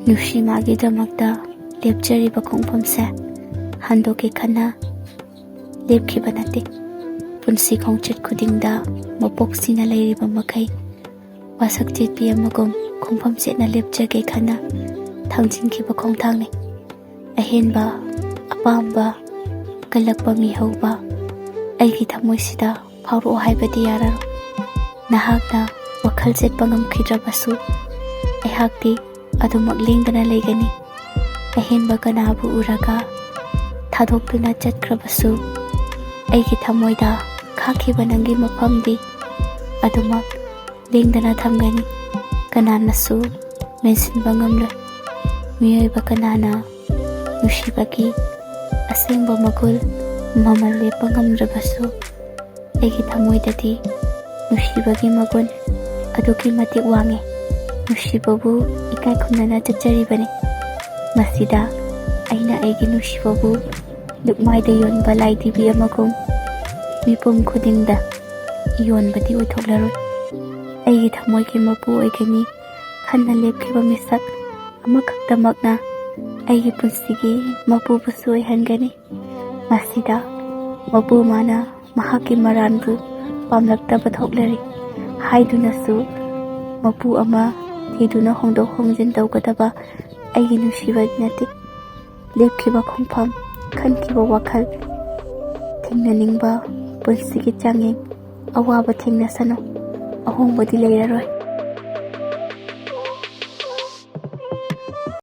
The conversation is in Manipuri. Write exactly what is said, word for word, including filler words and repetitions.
ꯅꯨꯡꯁꯤꯃꯥꯒꯤꯗꯃꯛꯇ ꯂꯦꯞꯆꯔꯤꯕ ꯈꯣꯡꯐꯝꯁꯦ ꯍꯟꯗꯣꯛꯀꯦ ꯈꯟꯅ ꯂꯦꯞꯈꯤꯕ ꯅꯠꯇꯦ꯫ ꯄꯨꯟꯁꯤ ꯈꯣꯡꯆꯠ ꯈꯨꯗꯤꯡꯗ ꯃꯄꯣꯛꯁꯤꯅ ꯂꯩꯔꯤꯕ ꯃꯈꯩ ꯋꯥꯁꯛ ꯆꯦꯠꯄꯤ ꯑꯃꯒꯨꯝ ꯈꯣꯡꯐꯝ ꯆꯦꯠꯅ ꯂꯦꯞꯆꯒꯦ ꯈꯟꯅ ꯊꯥꯡꯖꯤꯟꯈꯤꯕ ꯈꯣꯡꯊꯥꯡꯅꯤ꯫ ꯑꯍꯦꯟꯕ ꯑꯄꯥꯝꯕ ꯀꯜꯂꯛꯄ ꯃꯤꯍꯧꯕ ꯑꯩꯒꯤ ꯊꯃꯣꯏꯁꯤꯗ ꯐꯥꯎꯔꯛꯑꯣ ꯍꯥꯏꯕꯗꯤ ꯌꯥꯔꯔꯣꯏ꯫ ꯅꯍꯥꯛꯅ ꯋꯥꯈꯜ ꯆꯦꯠꯄ ꯉꯝꯈꯤꯗ꯭ꯔꯕꯁꯨ ꯑꯩꯍꯥꯛꯇꯤ ꯑꯗꯨꯃꯛ ꯂꯦꯡꯗꯅ ꯂꯩꯒꯅꯤ꯫ ꯑꯍꯦꯟꯕ ꯀꯅꯥꯕꯨ ꯎꯔꯒ ꯊꯥꯗꯣꯛꯇꯨꯅ ꯆꯠꯈ꯭ꯔꯕꯁꯨ ꯑꯩꯒꯤ ꯊꯃꯣꯏꯗ ꯈꯥꯛꯈꯤꯕ ꯅꯪꯒꯤ ꯃꯐꯝꯗꯤ ꯑꯗꯨꯃꯛ ꯂꯦꯡꯗꯅ ꯊꯝꯒꯅꯤ꯫ ꯀꯅꯥꯅꯁꯨ ꯃꯦꯟꯁꯤꯟꯕ ꯉꯝꯂꯣꯏ꯫ ꯃꯤꯑꯣꯏꯕ ꯀꯅꯥꯅ ꯅꯨꯡꯁꯤꯕꯒꯤ ꯑꯁꯦꯡꯕ ꯃꯒꯨꯟ ꯃꯃꯜ ꯂꯦꯞꯄ ꯉꯝꯗ꯭ꯔꯕꯁꯨ ꯑꯩꯒꯤ ꯊꯃꯣꯏꯗꯗꯤ ꯅꯨꯡꯁꯤꯕꯒꯤ ꯃꯒꯨꯟ ꯑꯗꯨꯛꯀꯤ ꯃꯇꯤꯛ ꯋꯥꯡꯉꯤ꯫ ꯅꯨꯡꯁꯤꯕꯕꯨ ꯏꯀꯥꯏ ꯈꯨꯝꯅꯅ ꯆꯠꯆꯔꯤꯕꯅꯤ꯫ ꯃꯁꯤꯗ ꯑꯩꯅ ꯑꯩꯒꯤ ꯅꯨꯡꯁꯤꯕꯕꯨ ꯂꯨꯛꯃꯥꯏꯗ ꯌꯣꯟꯕ ꯂꯥꯏꯙꯤꯕꯤ ꯑꯃꯒꯨꯝ ꯃꯤꯄꯨꯝ ꯈꯨꯗꯤꯡꯗ ꯌꯣꯟꯕꯗꯤ ꯑꯣꯏꯊꯣꯛꯂꯔꯣꯏ꯫ ꯑꯩꯒꯤ ꯊꯃꯣꯏꯒꯤ ꯃꯄꯨ ꯑꯣꯏꯒꯅꯤ ꯈꯟꯅ ꯂꯦꯞꯈꯤꯕ ꯃꯤꯁꯛ ꯑꯃꯈꯛꯇꯃꯛꯅ ꯑꯩꯒꯤ ꯄꯨꯟꯁꯤꯒꯤ ꯃꯄꯨꯕꯨꯁꯨ ꯑꯣꯏꯍꯟꯒꯅꯤ꯫ ꯃꯁꯤꯗ ꯃꯄꯨ ꯑꯃꯅ ꯃꯍꯥꯛꯀꯤ ꯃꯔꯥꯟꯕꯨ ꯄꯥꯝꯂꯛꯇꯕ ꯊꯣꯛꯂꯔꯤ ꯍꯥꯏꯗꯨꯅꯁꯨ ꯃꯄꯨ ꯑꯃ ꯊꯤꯗꯨꯅ ꯍꯣꯡꯗꯣꯛ ꯍꯣꯡꯖꯤꯟ ꯇꯧꯒꯗꯕ ꯑꯩꯒꯤ ꯅꯨꯡꯁꯤꯕꯒꯤ ꯅꯠꯇꯦ꯫ ꯂꯦꯞꯈꯤꯕ ꯈꯣꯡꯐꯝ, ꯈꯟꯈꯤꯕ ꯋꯥꯈꯜ, ꯊꯦꯡꯅꯅꯤꯡꯕ ꯄꯨꯟꯁꯤꯒꯤ ꯆꯥꯡꯌꯦꯡ, ꯑꯋꯥꯕ ꯊꯦꯡꯅꯁꯅꯨ꯫ ꯑꯍꯣꯡꯕꯗꯤ ꯂꯩꯔꯔꯣꯏ꯫